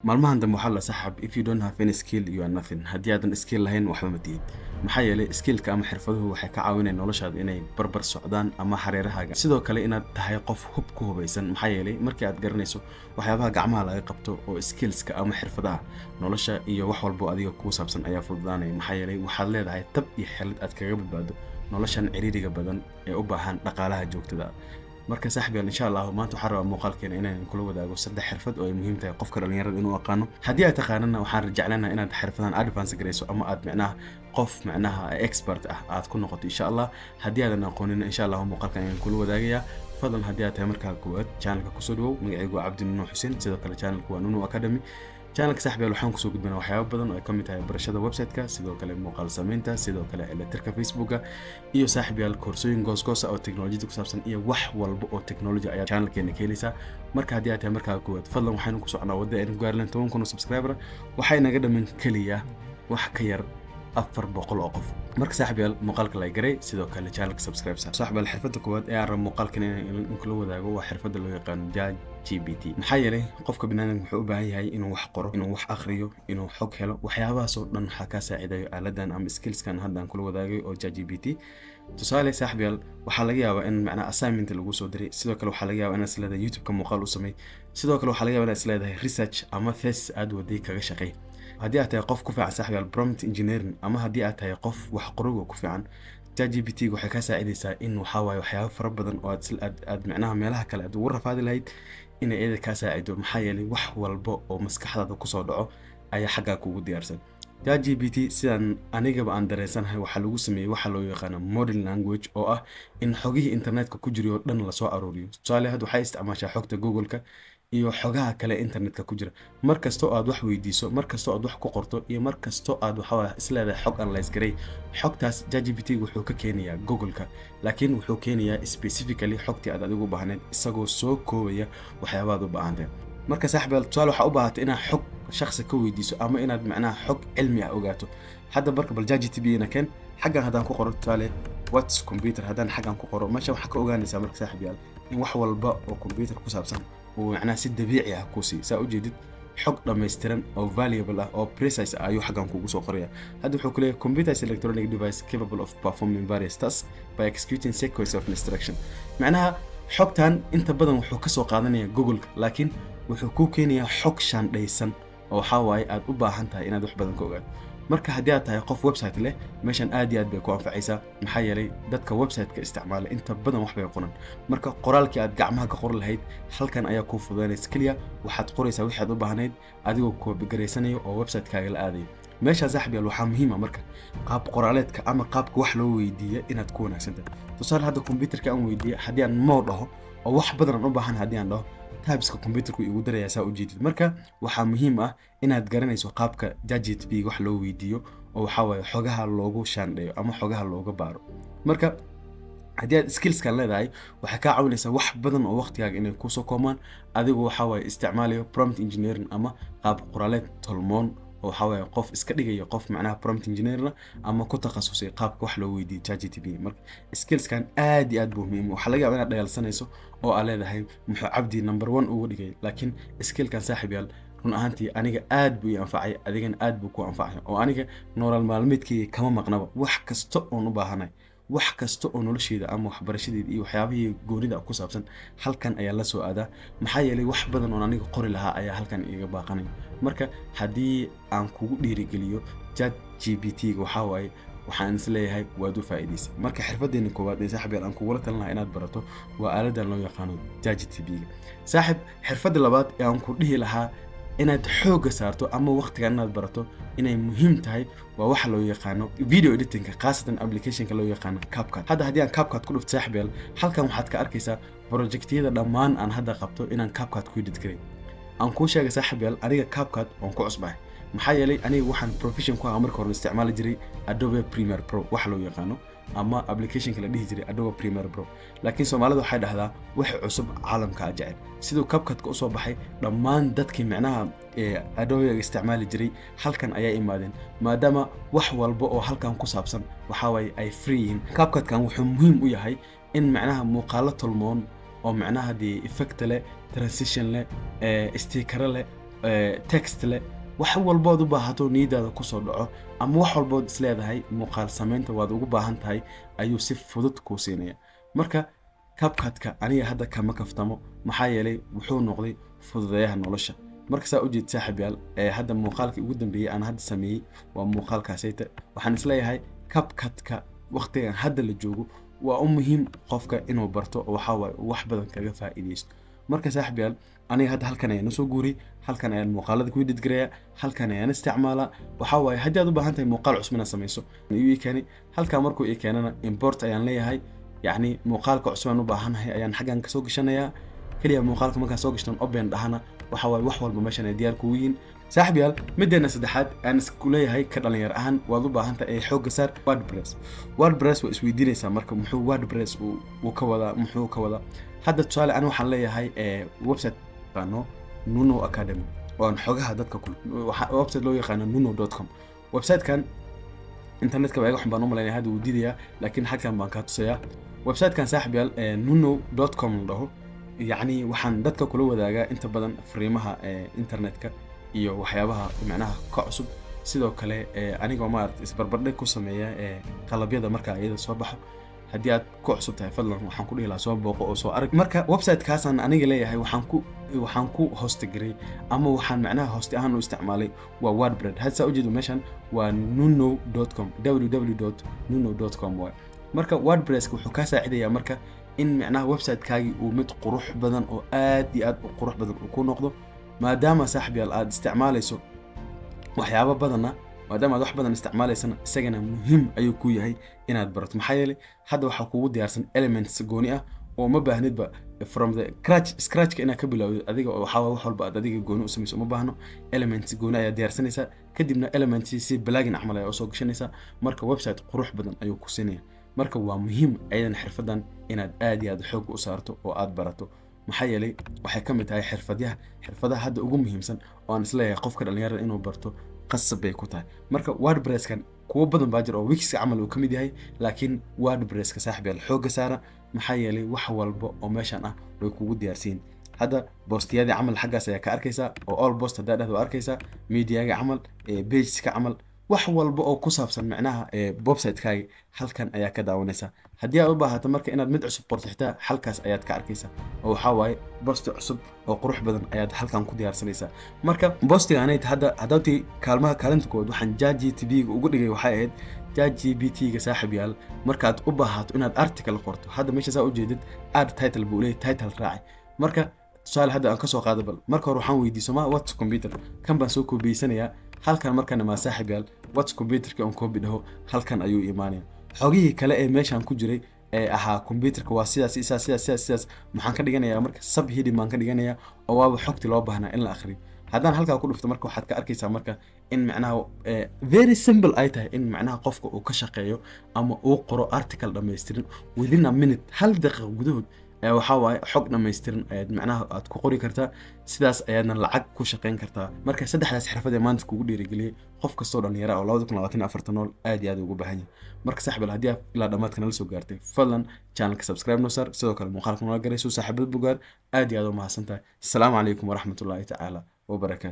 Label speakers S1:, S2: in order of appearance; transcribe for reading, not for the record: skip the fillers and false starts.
S1: Maalmahan dambe waxaa la saaxib, if you don't have any skill, you are nothing. Haddii aadan skill lahayn, waxba ma tihid. Maxaa yeelay, skillka ama xirfaduhu waxay ka caawinayaan noloshaada inay barbar socdaan ama hareerahaaga. Sidoo kale inaad tahay qof hub ku hubaysan, maxaa yeelay markii aad garanayso waxyaabaha gacmaha laga qabto oo skillska ama xirfadaha, nolosha iyo wax walbo adiga kuu saabsan ayaa fududaanaya. Maxaa yeelay, waxaad leedahay tab iyo xeelad aad kaga badbaado noloshan ciriiriga badan ee u baahan dhaqaalaha joogtada ah. Marka saaxiibyaal, insha Allahu maanta waxaan rabaa muuqaalkeena inaan kula wadaago saddex xirfad oo ay muhiim tahay qofka dhalinyarada inuu aqaano. Haddii aad taqaanana, waxaan jeclanahay inaad xirfadan advance garayso ama aad micnaha qof micnaha expert ah aad ku noqoto, insha Allah. Haddii aadan aqoonin, insha Allahu muuqaalkan ayaan kula wadaagayaa. Fadlan, haddii aad tahay markaa koowaad channelka, kusoo dhawow. Magacaygu waa Cabdi Nuno Xuseen, sidoo kale channelku waa Nuno Academy. Channelka, saaxiibyaal, waxaan kusoo gudbinaa waxyaabo badan oo ay ka mid tahay barashada website-ka, sidoo kale muuqaal samaynta, sidoo kale cilatirka Facebooka iyo, saaxiibyaal, koorsooyin goosgoosa oo teknolojiyada ku saabsan iyo wax walba oo technology ayaa channelkeena ka helaysaa. Marka haddii aad tahay markaa koowaad, fadlan, waxaynu ku socnaa wadda aynu ku gaari lahayn 10,000 oo subscriber. Waxay naga dhaman keliya wax ka yar 400 oo qof. Marka saaxiibyaal, muuqaalka like garay, sidoo kale channelka subscribe saar. Saaxiibyaal, xirfadda koowaad ee aan rabo muuqaalkan inaan kula wadaago waa xirfadda loo yaqaano Chat GPT. Maxaa yeelay, qofka biniaadamka wuxuu u baahan yahay inuu wax qoro, inuu wax akhriyo, inuu xog helo. Waxyaabahaasoo dhan waxaa kaa saacidayo aaladan ama skillskan hadda aan kula wadaagay oo Chat GPT. Tusaale, saaxiibyaal, waxaa laga yaabaa in macnaha assignment lagu soo diray. Sidoo kale waxaa laga yaabaa inaad isleedahay YouTube-ka muuqaal u samey. Sidoo kale waxaa laga yaabaa inaad isleedahay research ama thesis aad waday kaga shaqey. Haddii aad tahay qof ku fiican, saaxiibyaal, prompt engineering, ama haddii aad tahay qof wax qoriga ku fiican, ChatGPT waxay kaa saacidaysaa in waxaa waaye waxyaabo fara badan oo aad micnaha meelaha kale aad ugu rafaadi lahayd inay iyada kaa saacido. Maxaa yeelay, wax walba oo maskaxdaada kusoo dhaco ayaa xaggaa kugu diyaarsan. ChatGPT, sidaan anigaba aan dareensanahay, waxaa lagu sameeyey waxa loo yaqaano model language, oo ah in xogihii internetka ku jiray oo dhan lasoo aruuriyo. Tusaale, hadda waxay isticmaashaa xogta Google-ka iyo xogaha kale internetka ku jira. Mar kastoo aad wax weydiiso, mar kastoo aad wax ku qorto iyo mar kastoo aad waxaa isleedahay xog analyze garay, xogtaas ChatGPT wuxuu ka keenayaa Google-ka, laakiin wuxuu keenayaa specifically xogtii aad adigu u baahneed, isagoo soo koobaya waxyaabaad u baahantahay. Marka saaxiib, tusaale, waxaa u baahatay inaad xog shakhsi ka weydiiso ama inaad macnaha xog cilmi ah ogaato. Hadda marka bal ChatGPT na keen. Xaggan haddaan ku qoro, tusaale, "What's computer?" haddaan xaggan ku qoro, meesha waxaa ka ogaanaysaa marka, saaxiib yaal, in wax walba oo computer ku saabsan uu macnaha si dabiici ah kuu siiyo. Saa ujeedid, xog dhammaystiran oo valuable ah oo precise ah ayuu xaggan kugu soo qoraya. Hadda wuxuu ku leeyahay, "Computer is electronic device capable of performing various tasks by executing sequence of instruction." Macnaha xogtan inta badan wuxuu ka soo qaadanaya Google-ka, laakiin wuxuu kuu keenayaa xog shaandhaysan oo waxaa waaye aad u baahan tahay inaad wax badan ka ogaato. Marka haddii aad tahay qof website leh, meeshan aad iyo aad bay ku anfacaysaa. Maxaa yeelay, dadka website-ka isticmaala inta badan wax bay qoran. Marka qoraalkii aad gacmaha ka qori lahayd halkan ayaa kuu fududaynaysa. Keliya waxaad qoraysaa wixii aad u baahnayd, adigoo copy garaysanayo oo website-kaaga la aadayo. Meeshaa, saaxib yaal, waxaa muhiim ah marka qaab qoraaleedka ama qaabka wax loo weydiiya inaad ku wanaagsan tahay. Tusaale, hadda computerka aan weydiiya, haddii aan more dhaho oo wax badan aan u baahan, haddii aan dhaho, typeska computerku igu darayaa, saa ujeedid. Marka waxaa muhiim ah inaad garanayso qaabka ChatGPT wax loo weydiiyo oo waxaa waaye xogaha loogu shaandheeyo ama xogaha looga baaro. Marka haddii aad skillskan leedahay, waxay kaa caawinaysaa wax badan oo waqtigaaga inay kusoo koomaan, adigu waxaa waaye isticmaalayo prompt engineering ama qaab qoraaleed tolmoon, oo waxaa waaye qof iska dhigaya qof macnaha prompt engineer ama ku takhasusay qaabka wax loo weydiiyo ChatGPT. Marka skillskan aad iyo aad buu muhiim. Waxaa laga yaabaa inaad dhayalsanayso oo aad leedahay, "Muxuu Cabdi number one uga dhigay?" Laakiin skillkan, saaxiib yaal, run ahaantii aniga aad buu ii anfacay, adigana aad buu ku anfacay, oo aniga nolol maalmeedkayga kama maqnaba. Wax kasta oon u baahanay, wax kasta oo nolosheeda ama waxbarashadeeda iyo waxyaabihii goonida ku saabsan, halkan ayaa la soo aadaa. Maxaa yeelay, wax badan oon aniga qori lahaa ayaa halkan iiga baaqanay. Marka haddii aan kugu dhiirigeliyo Chat GPT ga, waxaa waaye waxaan is leeyahay waad u faa'iidaysay. Marka xirfadeena koowaad ee, saaxiib yaal, aan kugula talin lahaa inaad barato waa aaladan loo yaqaano ChatGPT ga. Saaxiib, xirfadda labaad ee aan ku dhihi lahaa inaad xoogga saarto ama waqtigan inaad barato inay muhiim tahay waa waxa loo yaqaano video editingka, khaasatan applicationka loo yaqaano CapCut. Hadda haddii aan CapCut ku dhufto, saaxiib yaal, halkan waxaad ka arkaysaa projectyada dhammaan aan hadda qabto inaan CapCut ku edit karay. Aan kuu sheegay, saaxiib yaal, aniga CapCut waan ku cusbahay. Maxaa yeelay, aniga waxaan profession ku ahaa marka hore isticmaali jiray Adobe Premiere Pro waxa loo yaqaano ama applicationka la dhihi jiray Adobe Premiere Pro. Laakiin Soomaalida waxay dhahdaa, wax cusub caalamka a jecel. Siduu CapCutka usoo baxay, dhammaan dadkii micnaha Adobe isticmaali jiray halkan ayaa imaadeen, maadaama wax walba oo halkan ku saabsan waxaa waaye ay free yihiin. CapCutkan wuxuu muhiim u yahay in macnaha muuqaalo tolmoon oo macnaha dee effect leh, transition leh, stickero leh. Text leh, wax walbood u baahato niyadaada kusoo dhaco ama wax walbood isleedahay muuqaal samaynta waad ugu baahan tahay ayuu si fudud kuu siinaya. Marka CapCutka aniga hadda kama kaftamo, maxaa yeelay wuxuu noqday fududeeyaha nolosha. Marka saa ujeed, saaxib yaal, hadda muuqaalkii ugu dambeeyey aan hadda sameeyey waa muuqaalkaasayta. Waxaan isleeyahay CapCutka waqtigan hadda la joogo waa u muhiim qofka inuu barto oo waxaa waaye wax badan kaga faa'iidaysto. Marka, saaxib yaal, aniga hadda halkan ayaan usoo guuriyey, halkan ayaan muuqaalada ku edit gareeya, halkan ayaan isticmaalaa. Waxaa waaye haddii aad u baahan tahay muuqaal cusub inaad samayso, ii keeni halkaa. Markuu ii keenana, import ayaan leeyahay, yacni muuqaalka cusub aan u baahanahay ayaan xaggan kasoo gashanayaa. Keliya muuqaalka markaan soo gashtan, open dhahana, waxa waaye wax walba meeshan ay diyaar kugu yihiin. Saaxib yaal, middeena saddexaad aan isku leeyahay ka dhalinyar ahaan waad u baahan tahay ee xoogga saar WordPress. WordPress waa isweydiinaysaa marka, muxuu WordPress uu ka wadaa? Muxuu ka wadaa? Hadda tusaale, ani waxaan leeyahay website yaqaano Nuno Academy oo aan xogaha dadka ku website loo yaqaano nuno.com. Websitekan internetka baa iga xun baan u malaynaya, hadda wuu diidayaa, laakiin xaggan baan kaa tusayaa websitekan, saaxib yaal. Nuno.com la dhaho, yacni waxaan dadka kula wadaagaa inta badan fariimaha internetka iyo waxyaabaha macnaha ka cusub. Sidoo kale anigoo maarata isbarbardhig ku sameeya qalabyada marka iyada soo baxo. Haddii aad ku cusub tahay, fadlan waxaan ku dhihi lahaa soo booqo oo soo arag. Marka websitekaasaan aniga leeyahay, waxaan ku host garay ama waxaan macnaha host ahaan u isticmaalay waa WordPress. Hadda saa ujeedo, meeshan waa nuno.com, www.nuno.com waay. Marka WordPresska wuxuu kaa saacidayaa marka in macnaha websitekaagii uu mid qurux badan oo aad iyo aad u qurux badan uu ku noqdo, maadaama, saaxib yaal, aad isticmaalayso waxyaabo badanna. Maadaama aad wax badan isticmaalaysana, isagana muhiim ayuu ku yahay inaad barato, maxaa yeelay hadda waxaa kugu diyaarsan elements gooni ah oo ma baahnidba from the scratchka inaad ka bilowdid adiga oo waxaa wax walba aad adiga gooni u samayso. Uma baahno, elements gooni ayaa diyaarsanaysaa, kadibna elements si plugin camal ayaa usoo gashanaysaa. Marka website qurux badan ayuu ku siinaya. Marka waa muhiim ayadan xirfadan inaad aad iyo aad xoog u saarto oo aad barato, maxaa yeelay waxay ka mid tahay xirfadaha hadda ugu muhiimsan oo aan isleeyahay qofka dhalinyarada inuu barto qasab bay ku tahay. Marka WordPresskan kuwo badan baa jira oo Wixka camal uu ka mid yahay, laakiin WordPresska, saaxib yaal, xoogga saara, maxaa yeelay wax walba oo meeshan ah way kugu diyaarsiin. Hadda postiyadii camal xaggaas ayaa ka arkaysaa oo all post haddaa dhahdo waa arkaysaa, mediaga camal, pageska camal, wax walba oo ku saabsan macnaha website-kaaga halkan ayaa ka daawanaysaa. Haddii aad u baahato marka inaad mid cusub qorto, xitaa halkaas ayaad ka arkaysaa oo waxaa waaye posti cusub oo qurux badan ayaad halkan ku diyaarsanaysaa. Marka postigaanayd hadda haddatii kaalmaha kaalinta koowaad waxaan ChatGPT-ga ugu dhigay waxay ahayd ChatGPT-ga, saaxib yaal, markaad u baahato inaad article qorto, hadda meesha saa ujeedid add title buu leeyahay, title raaci. Marka tusaale hadda aan kasoo qaado, bal marka hore waxaan weydiiso ma what's computer, kan baan soo koobiyeysanaya halkan. Markaan imaa, saaxib yaal, what's computerka on copy dhaho, halkan ayuu imaanaya. Xogihii kale ee meeshaan ku jiray ee ahaa computerka waa sidaas, sidaas, sidaas, sidaas, sidaas, maxaan ka dhiganayaa? Marka sub heading baan ka dhiganayaa oo waaba xogtii loo baahnaa in la akhriyo. Haddaan halkaa ku dhufto, marka waxaad ka arkaysaa marka in macnaha very simple ay tahay in macnaha qofka uu ka shaqeeyo ama uu qoro article dhammaystiran within a minute. 1 daqiiqa gudahood waxaa waaye xog dhammaystiran ayaad macnaha aad ku qori kartaa, sidaas ayaadna lacag ku shaqayn kartaa. Marka saddexdaas xirfad ee maanta kugu dhiirigeliyey, qof kastoo dhalinyara oo 2024 nool aad iyo aad ugu baahan yahay. Marka, saaxiib, haddii aad ilaa dhammaadka nala soo gaartay, fadlan channelka subscribe noo saar, sidoo kale muuqaalka nala garayso saaxiibada bugaar. Aad iyo aad u mahadsan tahay. Asalaamu calaykum waraxmatullaahi tacaala wabarakaatu.